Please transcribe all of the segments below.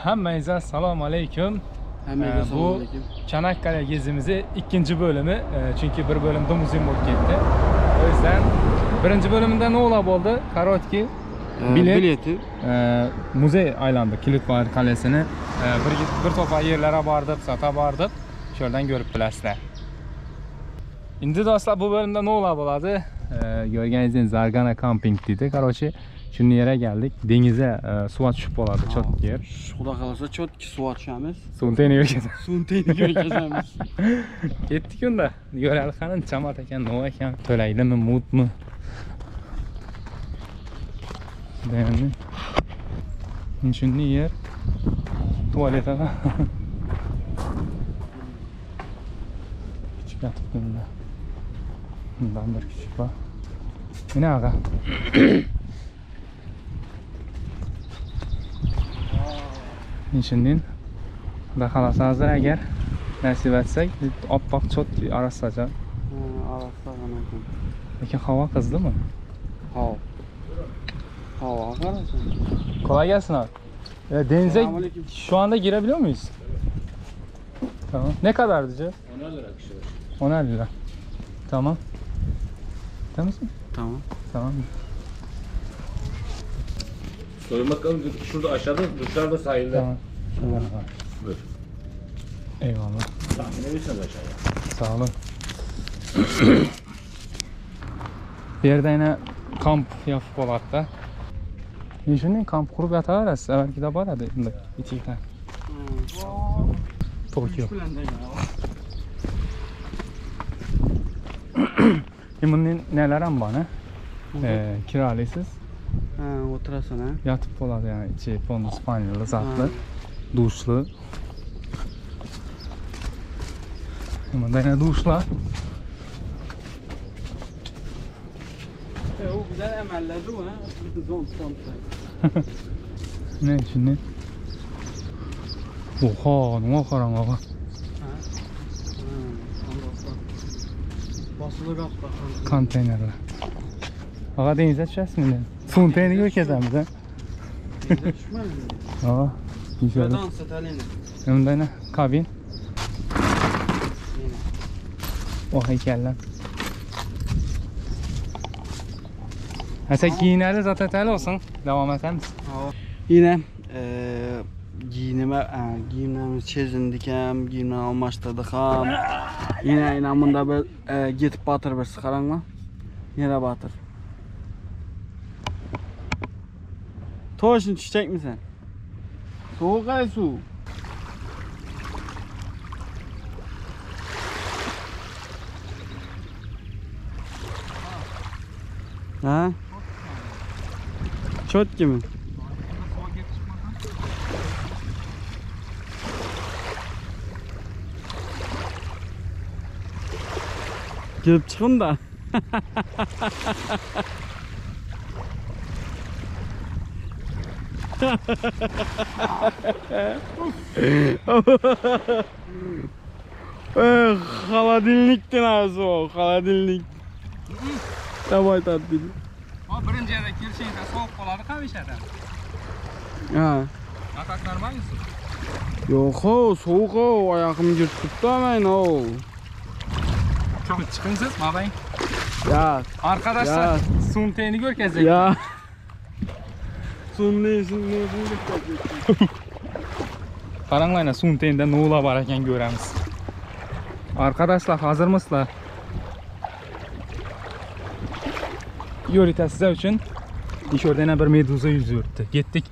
Hemmäňize salam aleýkum. Hemmäňize Bu salam aleýkum. Çanakkale gezimizi ikinji bölümi. E, Çünki bir bölüm dımuzun bolup gitti. O yüzden birinci bölümünde ne ola boldy? Korotki bilet. Bileti. E, müze aylandık Kilitbahir Kalesini. E, bir, bir topa yerlere bardyk, zata bardyk. Şuradan görüp bilersizler. Indi dostlar bu bölümde ne ola bolady? E, Görgeniňiz Zargana Camping dedi. Karoçi şimdi yere geldik. Denize e, suya düşüp boladı çok yer. Xudo xohlasa chotki suv tushamiz. Suvun teni yok. Suvni tagiga o'tkazamiz. Ketdik unda. Göreli qani chamat ekan, nima ekan, to'laydimi, mutmi? Deymi? Shunday yer. Tualet ha. Kichik yotibdi bunda. Bundan bir kichik bor. Mana ag'a. Shunday. Xudo xohlasa hozir agar nasib etsak, oppoq cho't arassacha. Arasda ekan. Lekin havo qizdimi? Havo. Havo qarasin. Kolay gelsin abi. E, denize Selamünaleyküm. şu anda girebiliyor muyuz? Tamam. Ne kadar diyeceğiz? 10 lira kişi başı. 10 lira. Tamam. Tamam mısın? Tamam. Tamam. Soyun bakalım şurada aşağıda dışarıda sahilde. Tamam. Şuradan abi. Buyur. Eyvallah. Tahmin edebilirsiniz aşağıya. Sağ olun. Bir yerde yine kamp yapıp olardı. Shunday kamp qurib yotaverasiz. Avvalgida bor edi bunday ichiklar. Tokyo. E bunun neler ham bor, ne? Ee, kiralaysiz. Ha, o'tirasan ha. Yatıp bo'ladi yani içi fondu İspanya'lı zatlı, duşlu. Bunda yine duşlar. E, o güzel emelledi bu ha. Zon zon. Ne şimdi? Oha, ne qarang ağa. Basılı qapda. Konteynerler. Ağa denize düşəsiz Suyun teyini görkezemiz ha. Denize düşmez mi? Ağa, inşallah. Dans edelim. Bunda yine kabin. Yine. O heykeller. Ha sen giyineli zaten tel olsun. Devam edelim. Yine e, giyinime, e, giyimlerimizi çezindik hem, giyimleri almaştırdık hem. Yine yine bunda bir e, gitip batır bir sıkaran Yine batır. Toşun çiçek misin? Soğuk ay su. Ha? Çot gibi. Gelip çıkın da. Eh, Холодильникten ağzı o, холодильник. Давай tatlı. O birinci yerde kirşeyde soğuk boladı kamişeden. Ha. Atak normal misin? Yok o, soğuk o, ayağım yırtıp da hemen o. Çok çıkınsız mabayın. Ya, Arkadaşlar Ya. suyun teyini görkezecek. ya. Sunni, sunni, sunni. Qaranglar suyun teyinde ne ola var eken göremiz. Arkadaşlar hazır mısınız? Yörite size için. İş orada yine bir meduza yüzüyordu. Gittik.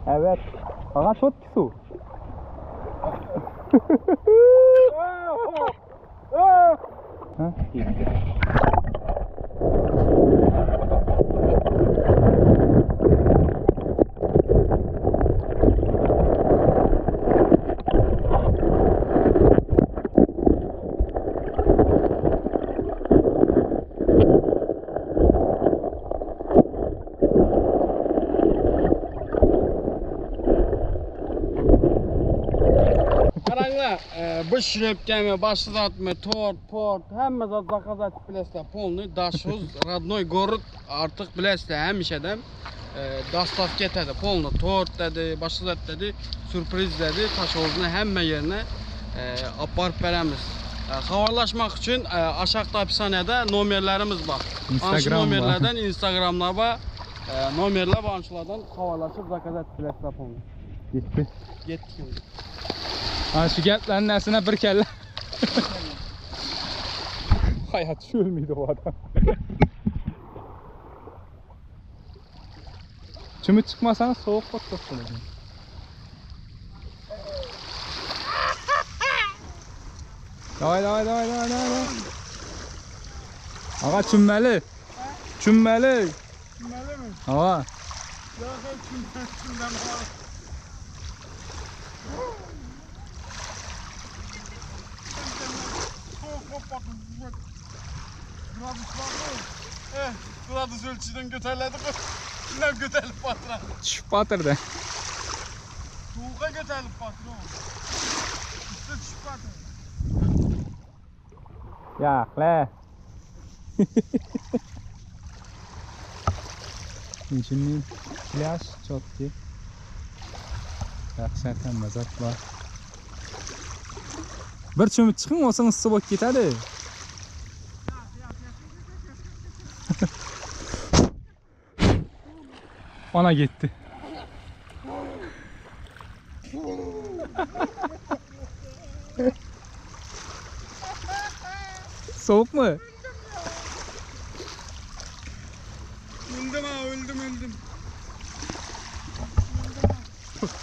Evet. Ağa çok su. Ha? Gitti. Garaňlar, bu şrepkemi, başga zatmy, tort, port, hemme zat zakaz etip bilesizler. Polny Daşhowuz rodnoý gorod artık bilesizler hemişeden dastavka etedi. Polny tort dedi, başga zat dedi, sürpriz dedi. Daşhowuzun hemme ýerine alyp baryp beremiz. Habarlaşmak üçin aşakda opisaniyada nomerlerimiz bar. Instagram bar. Nomerlerden Instagramlar bar. Nomerler bar, şulardan habarlaşyp zakaz etip bilesizler polny. Gitti. Getdik indi. Ha şu gaplarning nasına bir kelle. Hayat çölmeydi o adam. Çümüp çıkmasanız soğuk patlatsın. Davay davay davay davay davay. Ağa çümmeli. Çümmeli. Çümmeli mi? Ağa. Yok çümmeli çümmeli. Soğuk hop bakın. Gradus var mı? Eh, gradus ölçüden götürledik. Ne götürlüp patron. Düşüp batırdı. Soğuğa götürlüp patron. Üstü düşüp patron. Ya le. Şimdi plaj çok iyi. Dahşat hamma zat bor. Bir cho'mib chiqing, olsa issiq bo'lib ketadi. Ona getdi. Soğuk mu? Öldüm ha öldüm öldüm.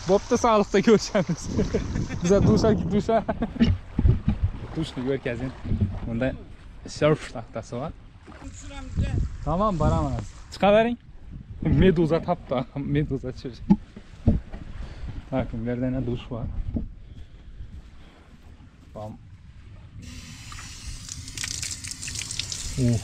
Bo'pti, sog'liqda ko'rishamiz. Biza dusha dusha. Dushni ko'rkazing. Bunda surf taxtasi bor. Tamam, boraman. Chiqavering. Meduza topdi. Meduza tushirish. Tak, bu yerda yana dush bor. Bam. Uh.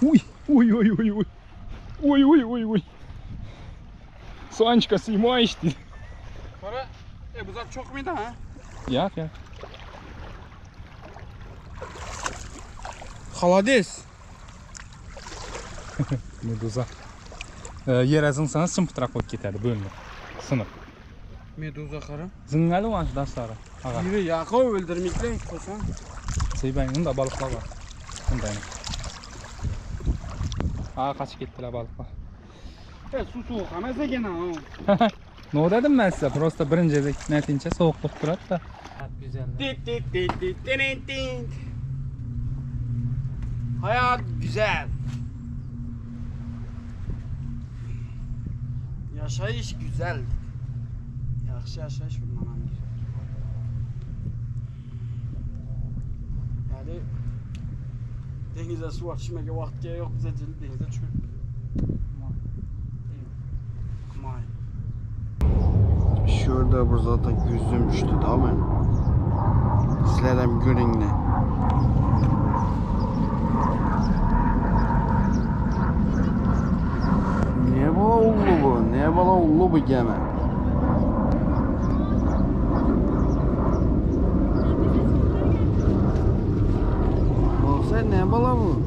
Uy, uy, uy, uy, uy. Uy, uy, uy, uy. Sanchka sıymış dedi. Para, bu zat çok muydu ha? Yak yak. Холодец. Meduza. Yere zıngsanız çımpıtrak bo'lib ketadi, bo'linib. Sinib. Meduza qara. Zıngali mana shu dastlari. Ağa. Yürü Yakov öldürmekle koşan. Seybang, unda balıqlar bor. Unda. Aa, qaçib ketdilar balıqlar. Su soğuk emas ekan ha. Ne dedim ben size? Prosta birinci netince soğukluk turadi da. Güzel. Dit dit dit dit dit dit. Hayat güzel. Yaşayış güzel. Yaxşı yaşayış bundan güzel. Yani denize su içmeye vakit yok bize denize çöl. May. Şurada burada da gözüm düştü değil mi? Sizler hem görün ne. Ne bala oldu bu? Ne bala oldu bu gemi? Baksana ne bala bu?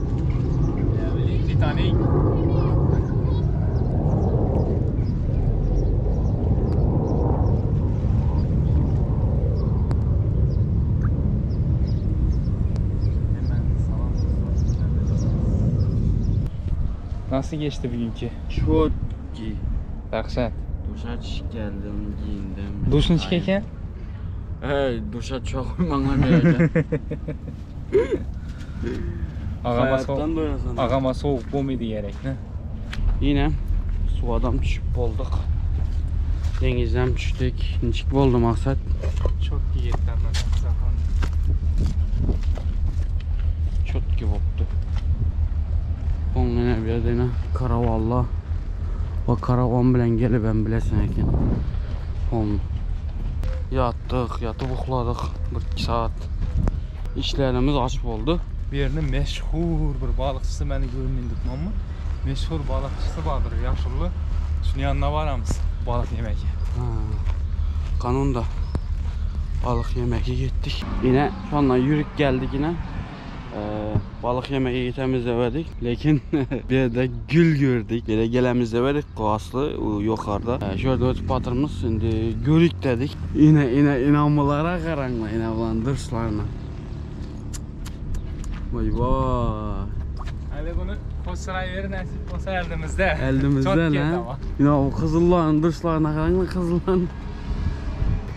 Titanic. Nasıl geçti bugünkü? Çok iyi. Dahşat. Duşa geldim, giyindim. Duş neçik ekan? Hey, duşa çok uymanlar gereken. Ağama soğuk. Hayattan doyasan. Ağama soğuk bo'lmaydi kerak, ne? Yine suvadan düşüp olduk. Denizden düştük. Neçik oldu maksat? Çok iyi Çok gibi oldu. Onun bir yerde karavalla. Bak karavan bilen gelip ben bilesin ekan. Onun. Yattık, yatıp uxladık 1-2 saat. İşlerimiz açıp oldu. Bir yerinin meşhur bir balıkçısı beni görmeyin tutmam mı? Meşhur balıkçısı vardır yaşlı. Şunun yanına varamız balık yemek. Ha. Kanun da balık yemeğe gittik. Yine şu anda yürük geldik yine. Balık yemeğe gitemiz demedik. Lekin bir yerde gül gördük. Yere gelemiz demedik. Aslı yukarıda. Şöyle ötüp batırımız. Şimdi görük dedik. Yine yine inanmalara karanla. Yine bulan dırslarına. Vay vay. Hadi bunu Koşsaray veri nasip olsa elimizde. Elimizde Çok ne? ama. Yine o kızılların dışlarına karanla kızılların.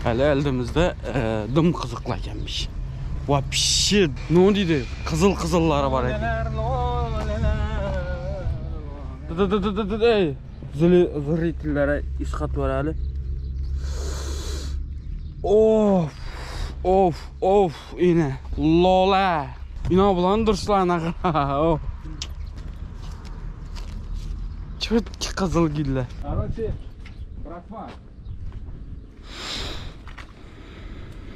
Hele elimizde dım kızıkla gelmiş. Vapşi ne oldu? Kızıl kızıllara var. Dı dı dı dı dı dı. Zili zırritillere iskat var hali. Of of of yine lola. Yine bulan dışlarına oh. Çok kızıl güller. Короче, братва.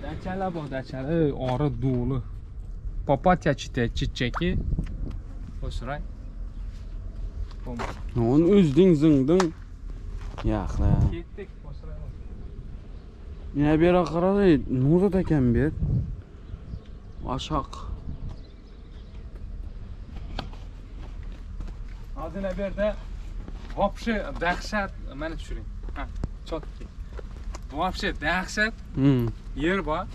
Daçala bu daçala arı dolu. Papatya çiçeği çiçeği. Hoşray. Onu üzdün zındın. Yakla. Gittik hoşray. Yine bir yere karadı. Ne oldu eken bir? Aşak. Azine bir de Vapşe dəhşət məni düşürün. Hə, çok ki. Vapşe dəhşət yer var.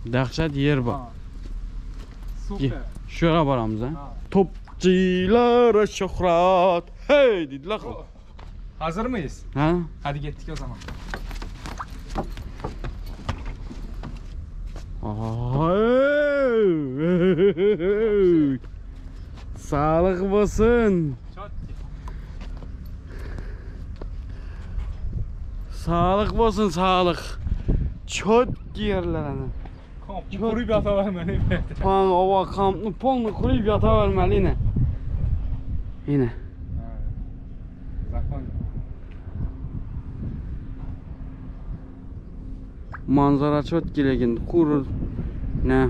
Dəhşət yer var. Super. Şöyle varamız ha. Topçulara şöhret. Hey dediler. Hazır mıyız? Ha? Hadi gittik o zaman. Ay. Sağlık olsun. Çok ki. Sağlık olsun sağlık. Çok yerler hani. Komp kuruyup yatavermeli. Pan ova kampını polnu kuruyup yatavermeli yine. Yine. Zakon. Manzara çok gelegin kurur. Ne?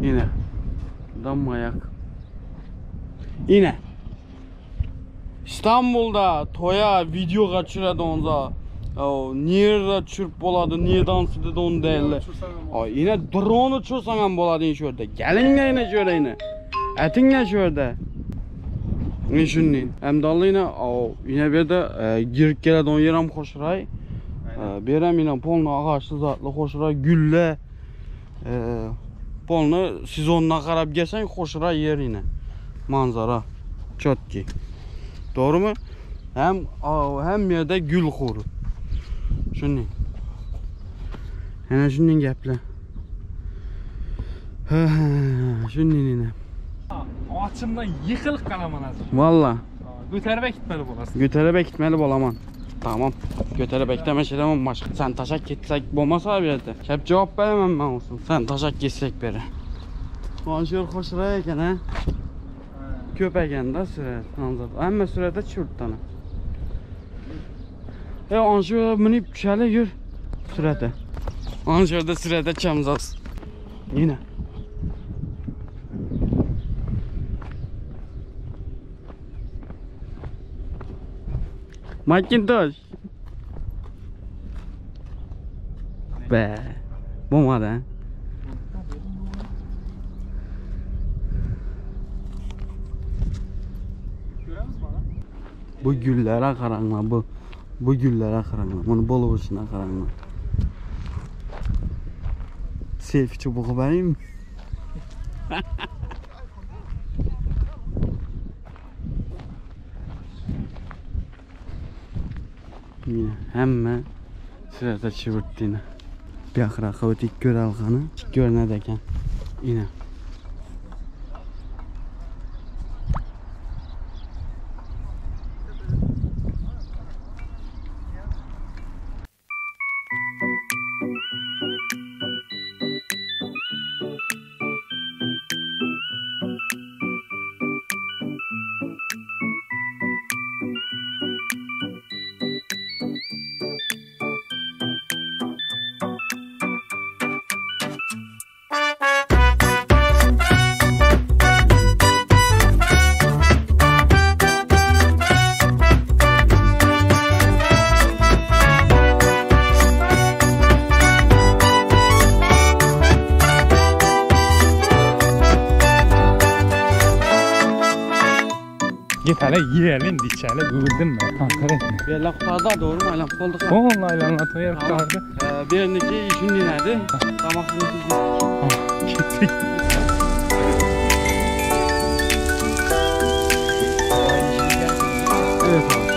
Yine. Damayak. Yine. İstanbul'da toya video kaçıradı onza. O nerede çürp boladı, niye dans ededi onu değerli. Ay yine drone uçursan ham boladı şurada. Gelin ne yine şöyle yine. Etin ne şurada. Ne şunun. Hem dallı yine o yine bir de girip geledi on yeram hoşray. Berem yine polnu ağaçlı zatlı hoşray gülle. Polnu sezonuna qarab gelsen hoşray yer yine. Manzara çok ki. Doğru mu? Hem hem yerde gül xoru. Şunun. Yana shunday gaplar. Shunday yine. Açımdan yıkılıp qalaman azı. Valla. Götəribə gitməli bolasın. Götəribə gitməli bolaman. Tamam. Götəribə gitmə şey başqa. Sen taşak gitsek bolmasa bir yerdə. Şəp cevap veremem ben olsun. Sen taşak gitsek beri. Manşur xoşray ekan ha. Köp ekan da surat. Hamma suratda tushirdi ana. Anşur minib tushali yur. Surata. Ana şurada surata tushamiz hozir. Yine. Macintosh. Be. Bo'lmadi ha. Göremiz bana. Bu güllərə qaranglar, bu bu güllərə qaranglar, bunu boluvuşuna qaranglar. Selfie çubuğu benim. Yine hamma surata tushiribdi yine. Bu yoqroqqa o'tib ko'ralg'ani ko'rinadi ekan. Yine. Git hele yiyelim, içelim, güldüm ben. Konkretno. Bu yerler kurtardı doğru mu? Aylanıp olduk. ha. Vallahi aylanma yer kurtardı. Bir önceki işin nerede? Tamam. Ah, Gittik. Evet abi.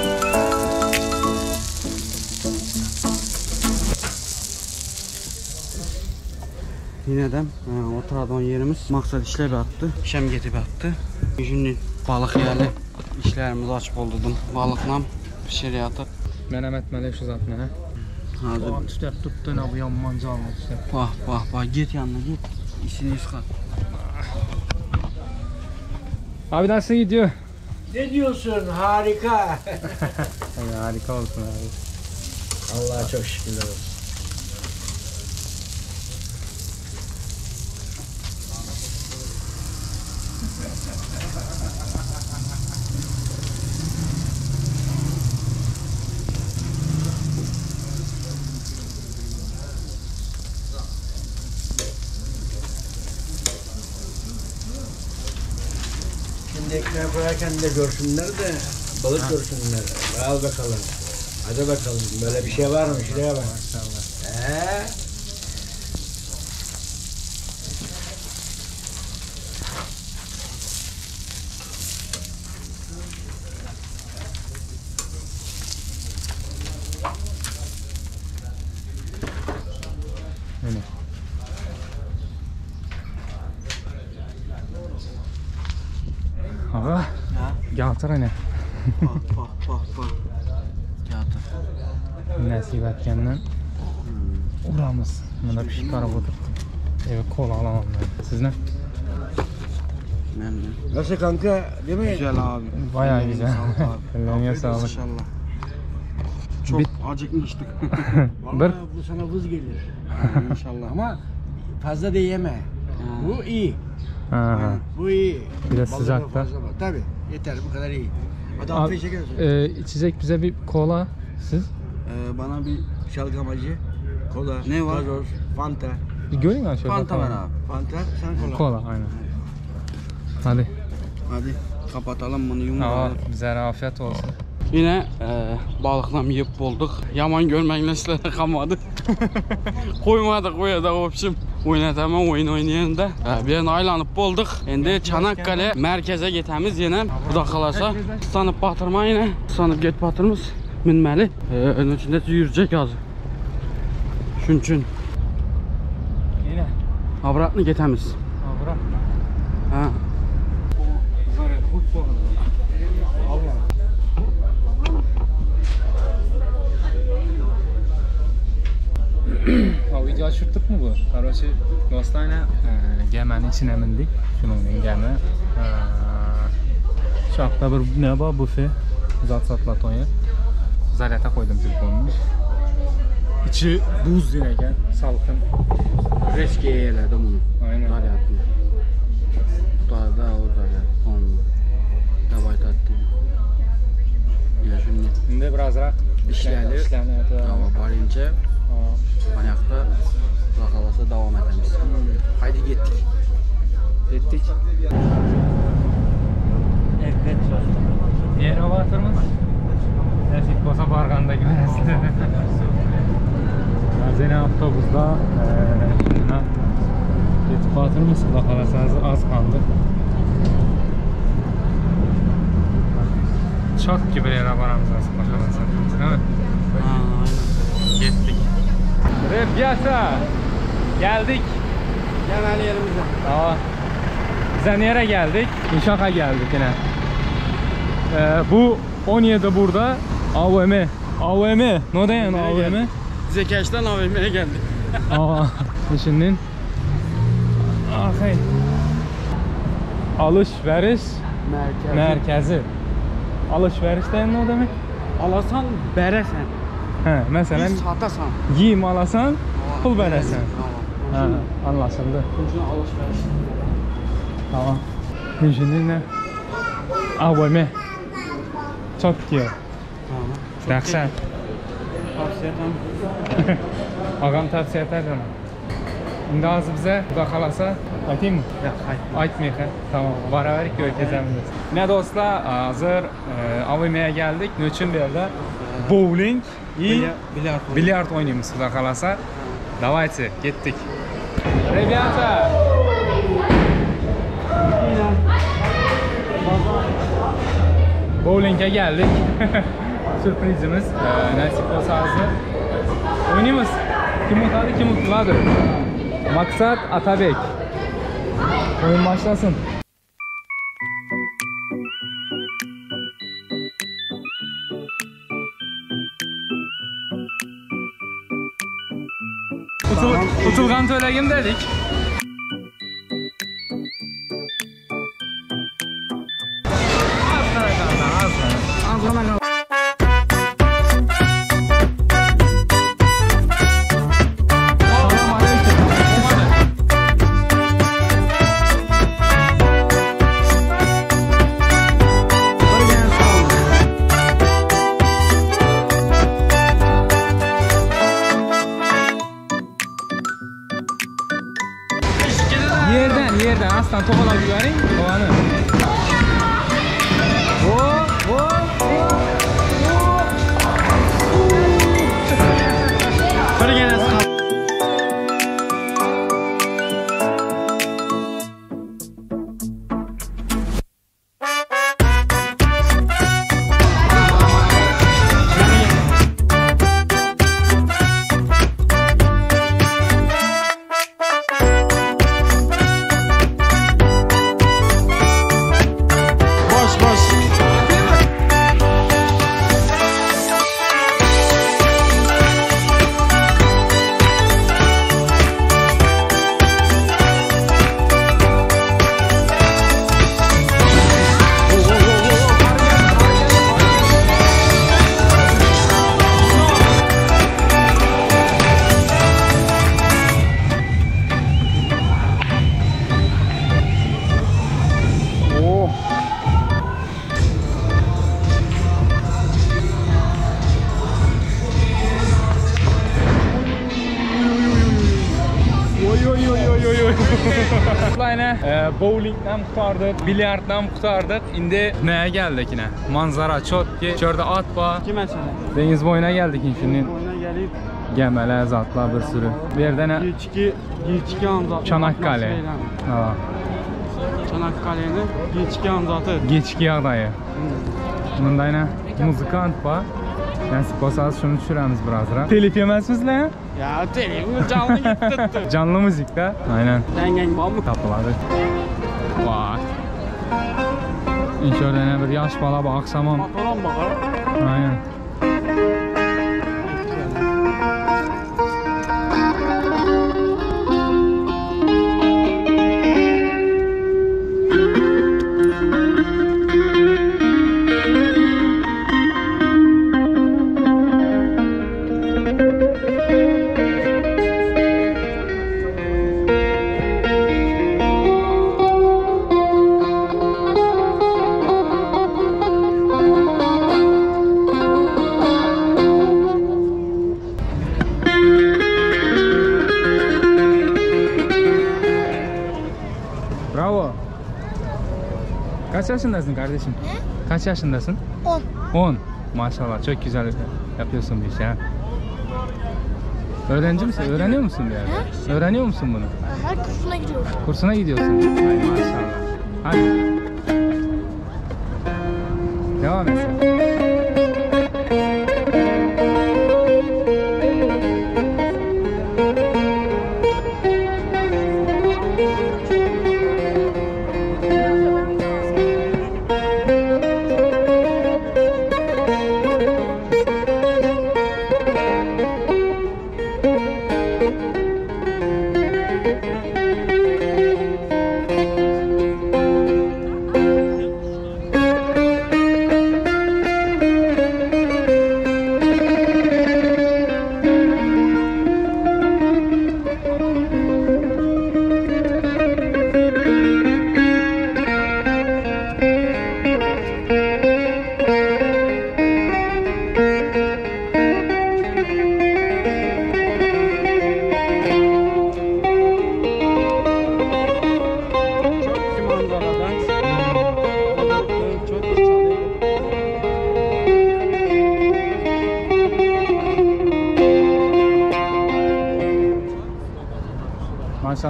Yine de e, oturadon yerimiz maksat işler attı. Şem getirip attı. Şimdi balık yerli işlerimizi açıp oldurdum. Balıkla pişiriyor atıp. Menem etmeli şu zat mene. Hazır. Tütep tuttu ne bu yanman canlı tütep. Bak bak bak git yanına git. İşini yıkat. Abi nasıl gidiyor? Ne diyorsun? Harika. Ay, harika olsun abi. Allah'a çok şükürler olsun. Şimdi ekmeği koyarken de görsünler de balık görsünler. Al bakalım. Hadi bakalım. Böyle bir şey var mı? Şuraya bak. Maşallah. He? Öyle. Ağa, Ha? getir ana. Bak bak bak bak. Yatır. Nasip etgenden uramiz. Bunda pishib qarab o'tiribdi. Eve kola alamam ben. Siz ne? Memnun. Nasıl kanka? Değil mi? Güzel abi. Bayağı Ellerine güzel. sağlık abi. Ellerine sağlık. İnşallah. Çok acıkmıştık. Vallahi Bir- bu sana vız gelir. İnşallah. Ama fazla da yeme. Bu iyi. Ha. Bu iyi. Bir de Balığı sıcakta. fazla var. Tabii. Yeter bu kadar iyi. Hadi Abi, afiyet şeker olsun. içecek bize bir kola. Siz? Bana bir Şalgam acı, kola, Ne var? gazoz, fanta. Bir göreyim ben şöyle. Fanta ver bakalım. abi. Fanta, sen kola. Kola aynen. Hadi. Hadi kapatalım bunu Aa, yumurtaları. bize afiyet olsun. Yine e, balıkla yiyip bulduk. Yaman görmekle sizlere kalmadı. Koymadık o ya da opşim. Oynataman oyun oynayan da. Bir yerine aylanıp bulduk. Endi Çanakkale merkeze getemiz yine. Bu da kalasa. Sanıp batırma yine. Sanıp get batırmız. Minmeli. Onun içinde yürüyecek az. Şunun için. Yine. Abratını getemiz. Ha, bırak. Ha. Ha, video açırttık mı bu? Короче, dostlar geminin içine bindik. Şunun gemi. Şu hafta bir ne var bufe. Zat satlat yer. Zaryata koydum telefonunu. İçi buz yine gel. Salkın. Reski eledim onu. Aynen. Zaryatını. Tutarda o zaryat. Onu. Davay tatlı. Ya şimdi Şimdi birazrak İşlerli. işlerni Ama barınca Manyakta Allah devam edemiz. Haydi gittik. Gittik. Evet dostum. Nereye batırmız? Nasip olsa barganda görərsiniz. Yine avtobusda getib batırmız. Xuda xalasa az qaldı. Çok gibi yerə varamız az Xuda xalasa. Değil mi? Ha, aynen. Gittik. Ребята, geldik. Gel yerimize. Tamam. Bize nereye geldik? İnşaata geldik yine. Bu 17 burada AVM. AVM. Ne diyen AVM? Zekeş'ten AVM'ye geldik. Aa, şimdi Ahey. Alışveriş Merkezi. merkezi. Alışveriş diyen ne demek? Alasan beresen. He, mesela Biz satasan. giyim alasan, pul veresen. Tamam. Ha, anlaşıldı. Şunun alışveriş. Tamam. Şimdi ne? AVM. Çok iyi. Tamam. Dəhşət. Tavsiye ederim. Ağam tavsiye eder mi? Indi az bize Xuda halasa aytayım mı? Yox, aytma. Aytmayıq, hə? Tamam, baraverik gör kezemiz. Ne dostlar, hazır AVM'ye geldik. Nöçün bir yerde? Bowling и Bilyard. bilyard oynayımız Xuda halasa. Давайте, getdik. Ребята! Bowling'e geldik. Sürprizimiz. Nasip olsa hazır. Oynayımız. Kim utadı, kim utladı? Maksat Atabek. Oyun başlasın. Utulgan tölegim dedik. Az kaldı, az kaldı. Az qala. Selam aleyküm. Olmadı. Bir dənə qaldı. Yerden, yerden aslan topalab yuboring, tovanı. Vo, vo, vo, vo. Bir dənəsi qaldı. Boş boş. Oh. Oy oy oy oy oy oy. Yine bowlingden qurtardık, bilyarddan qurtardık. Indi neye geldik yine? Manzara çok ki. Şurada at var. Kim məsələ? Deniz boyuna geldik şimdi. Boyuna gəlib Gəmələr, zatlar bir sürü. Bir yerdə nə? Giçki, Giçki Hanzatı. Çanakkale. Ha, Çanakkale'nin Giçki Hanzatı. Geçki yağdayı. Bunda yine muzikant var. Nasip olsa şunu düşüremiz birazra. Telif yemezsizler. Ya telefon canlı gitti. Canlı müzikte. Aynen. Dengen var mı? Tapıladı. Vay. İnşallah bir yaş bala bak akşamam. Motoran bakar. Aynen. Bravo. Kaç yaşındasın kardeşim? Ne? Kaç yaşındasın? 10. 10. Maşallah çok güzel yapıyorsun bu işi ha. Öğrenci misin? Öğreniyor musun bir yerde? Öğreniyor musun bunu? Her kursuna gidiyorum. Kursuna gidiyorsun. Ay maşallah. Hadi. Devam et sen.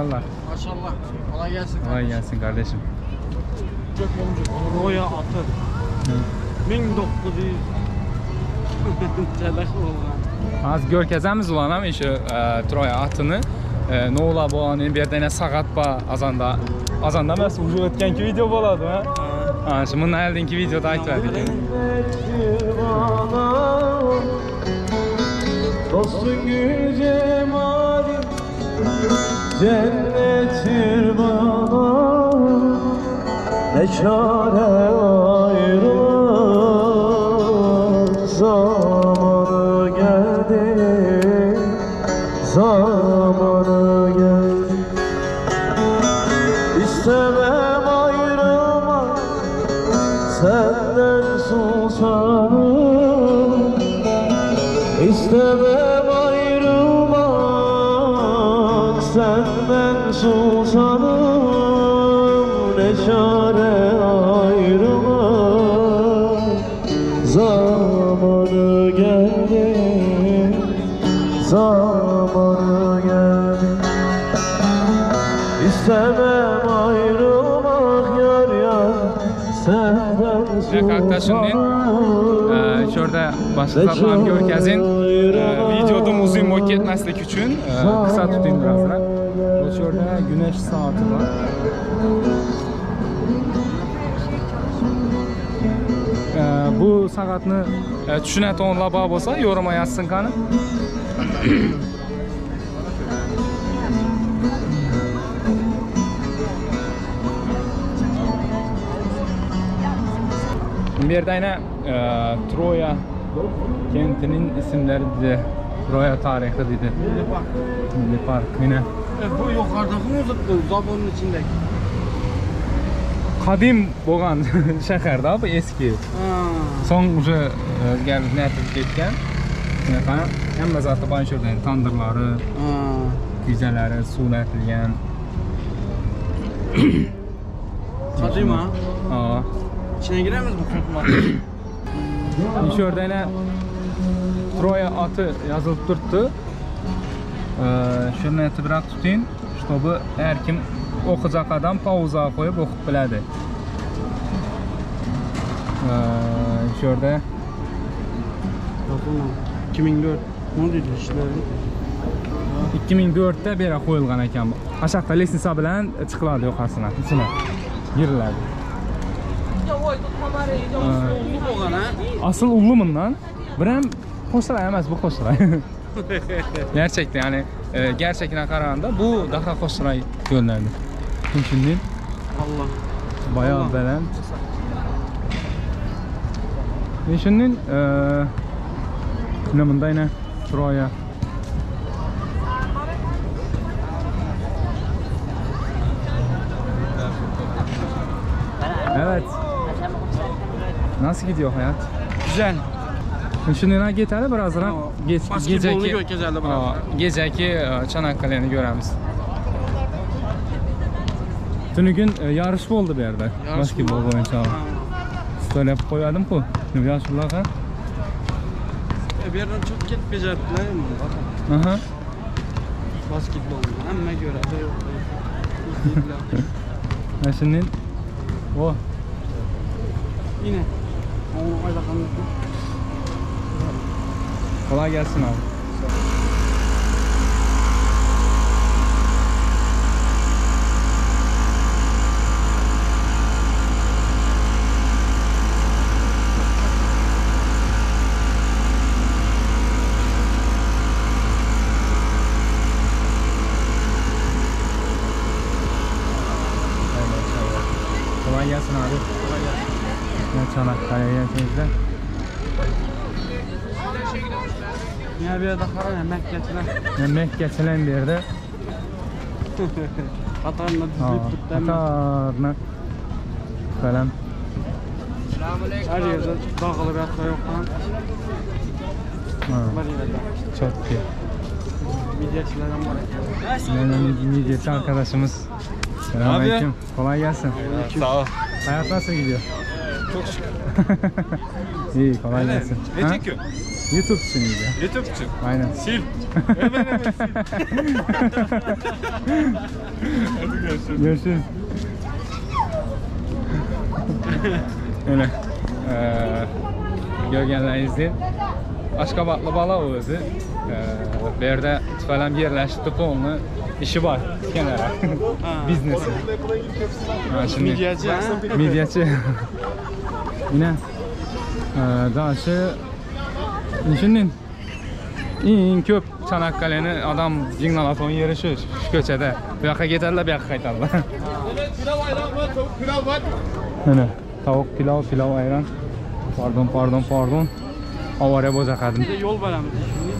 Maşallah. Maşallah. Kolay gelsin. Kolay gelsin kardeşim. Troya atı. 1900 Çelek olgan. Az görkezemiz ulan hem şu e, Troya atını. E, ne ola bu an bir dene sakat ba azanda. Azanda emas, уже ötkenki video bolady ha. Ha, şu bundan eldinki videoda aytverdik. Dostun gül cemali Cennettir bana Ne çare ayrılık Zamanı geldi Zamanı geldi İstemem ayrılmak Senden sultanım İstemem ayrılmak senden sultanım Ne çare ayrılmak Zamanı geldi Zamanı geldi İstemem ayrılmak yar yar Senden Kaktaşının sultanım e, şurada başka zatlarını görkezin e, videoda uzun boy ketmeslik üçün e, kısa tutayım biraz da. Bu şurada güneş saati var. E, bu saatini e, düşünən tonla bağ olsa yoruma yazsın kanı. Bir tane e, Troya kentinin isimleri dedi. Troya tarihi dedi. Milli Park. Milli Park yine. E, bu yukarıdaki mı uzattu? Zabonun içindeki. Kadim bolgan şehir da bu eski. Ha. Son уже özgürlük netip ketken. Shunaqa hamma zati bor shu yerda tandırları, Ha. güzelleri, suvla etilgan. Kadim ha. Aa. İçine giremez mi korkma? Shu yerda yana Troya atı yazılıp turibdi. Shuni e'tiborga tuting, чтобы har kim o'qijaq odam pauza qo'yib o'qib biladi. Shu yerda Dokunma. 2004. Ne dedi işleri? 2004 da beri qo'yilgan ekan. Aşağıda lestnitsa bilan chiqiladi yoqasına, ichine giriladi. Ullu bolgan ha. Asıl ullu bundan. Birem Qo'shiray emas, bu Qo'shiray. Gerçekten yani e, gerçekten qaraganda bu daha Qo'shiray ko'rinadi. Shunday Allah. bayağı Allah. belent. E shunday e, yine bunda yine Troya. Evet. Nasıl gidiyor hayat? Güzel. Şimdi ne geteli birazdan geç, Basketbolunu gö- biraz. Aa, geceki e, Çanakkale'ni göremiz. Tünügün e, yarış oldu bir yerde. Yarış Basketbol mı? boyunca. Ha. Story yapıp koyardım ku. Yaşlılar ha. E, bir yerden çok git becerdiler mi? Bakın. Aha. Basketbolunu hemen göre de yok. İzlediler. Ha, Şimdi o Yine. Onu aylakanlık. kolay gelsin abi. Kolay gelsin abi. Kolay gelsin. Ya Çanakkale'ye gelseniz Yine bir yerde karan hemen getiren. de. Mekkeçilen bir yerde. Katarına dizilip tuttu hemen. Katarına falan. Her yerde dağılı bir atlar yok lan. Ha, Var yerde. çok iyi. Midyecilerden var. Yani midyeci arkadaşımız. Selamünaleyküm. Kolay gelsin. Sağ ol. Hayat nasıl gidiyor? Çok şükür. İyi kolay gelsin. Ne Ha? çekiyorsun? YouTube için video. YouTube için. Aynen. Sil. Hemen hemen sil. Hadi görüşürüz. Görüşürüz. Öyle. Görgenlerinizdir. Aşkabatlı bala o özü. Bu yerde falan yerleşti polnu işi var kenara. Biznesi. Ha, şimdi Midyeci ha? Midyeci. Yine daşı şimdi eng ko'p Çanakkale'ni adam yığnalatuğun yeri şu, şu köçede. Bu yoqqa ketadilar, bu yoqqa qaytadilar. Pilav ayran var, tavuk pilav var. Mana tavuk pilav, pilav ayran. Pardon, pardon, pardon. Avariya bo'zaqadim. Bir de yol veremiz şimdi.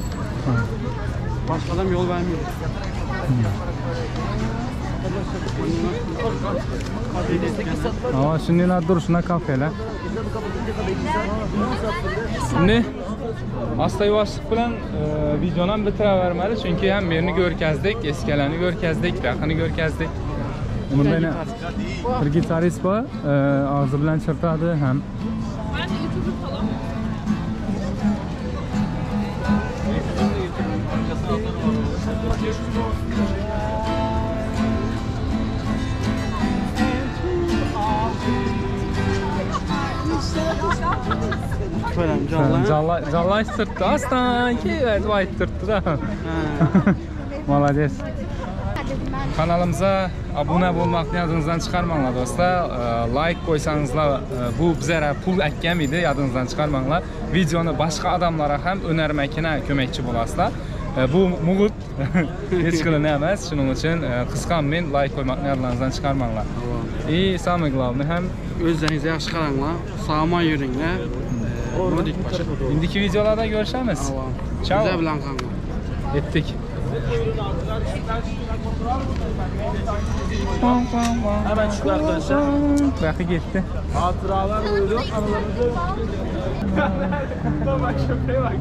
Başka adam yol vermiyor. Ama şimdi duruşuna kafeler. Şimdi asta yavaşlık bilen videonu bitiravermeli çünkü hem yerini görkezdik, eskilerini görkezdik, yakını görkezdik. Bunda yine bir gitarist var, ağzı bilen çırtadı hem. Ben de YouTuber falan. Söylem canlı. Canlı, canlı sırtdı. Aslan ki evet aytdırdı da. Молодец. Kanalımıza abone olmakni yadınızdan çıkarmanglar dostlar. Like koysanızlar bu bizlere pul əkkəm idi, yadınızdan çıkarmanglar. Videonu başka adamlara hem önermekine köməkçi bolasızlar. Bu muğut heç qılın emas. Şunun üçün qısqanmayın, like koymakni yadınızdan çıkarmanglar. И самое главное hem Özlerinize yaxşı qaranglar, sağman yürünglər. Bunu dik başa. indiki videolarda görüşemiz. Ciao. Bizə bilen qalın. Ettik. Hemen çıktı arkadaşlar. Bırakı gitti. Hatıralar buyurun. Anılarımızı. Bak köpeğe bak.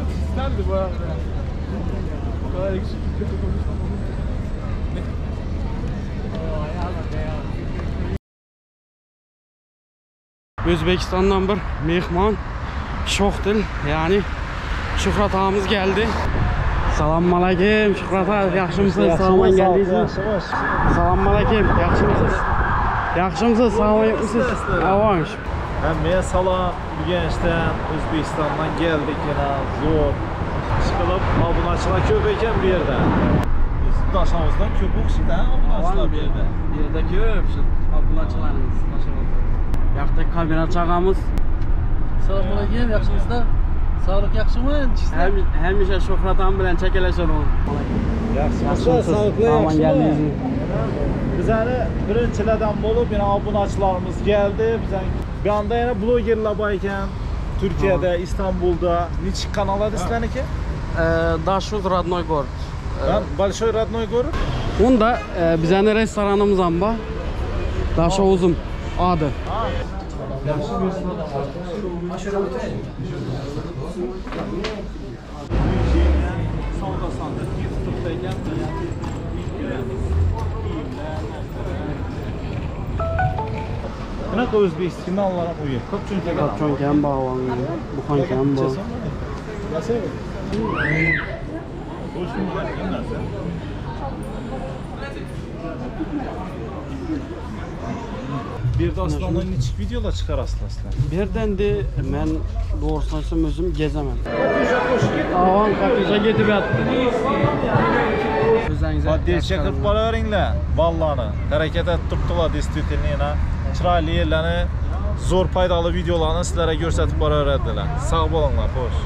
Sistemdi bu arada. Bu kadar ekşi kötü konuşmam olur. Özbekistan'dan bir mehman Şoxdil, yani Şuhrat ağamız geldi. Salam aleyküm Şuhrat ağa, yaxşımısınız? Sağman geldiniz. Salam aleyküm, yaxşımısınız? Yaxşımısınız? Sağman yapmışsınız? Avam. Hemmeye salam. Ürgenç'ten, Özbekistan'dan geldik yine zor. Çıkılıp abunaçılar köp eken bir yerde. Bizim Daşavuzdan köp okşuydu ha abunaçılar bir yerde. Bir yerde köp şu abunaçılarımız. Yaxda kamera çağımız. Salam aleyküm, yaxşımısınız? Sağlık yaxşımı? Hem, həmişə Şöhrət ağam bilan çəkələşər o. Yaxşımısınız, sağlıklı Sağman geldiniz. Bizəni birinçilərdən olub yine abunaçılarımız geldi. Bizən bir anda yine blogerlər var iken Türkiye'de, İstanbul'da neçə kanal adı sizlərin ki? Daşuz Radnoy Gorod. Ben Большой Родной Город. Onda bizənin restoranımız amba. Daşovuzum adı. Savda sandık YouTube'dayken Bunaqa o'zbekistonda Allohning uyi. Ko'pchuncha Kapçonkan bağ, buxankan bağ. Bir de aslandan neçik videolar çıxarasınız aslan? Birdən də mən doğrusunu aysam özüm gezəməm. Avam Katyuşa gedib yatdı. Özlərinizə Поддержка qilib boraveringlar ballarni. Harakat etib turibdilar действительно yana chiroyli yerlarni, zo'r foydali videolarni sizlarga ko'rsatib boraveradilar. Sog' bo'linglar, xo'sh.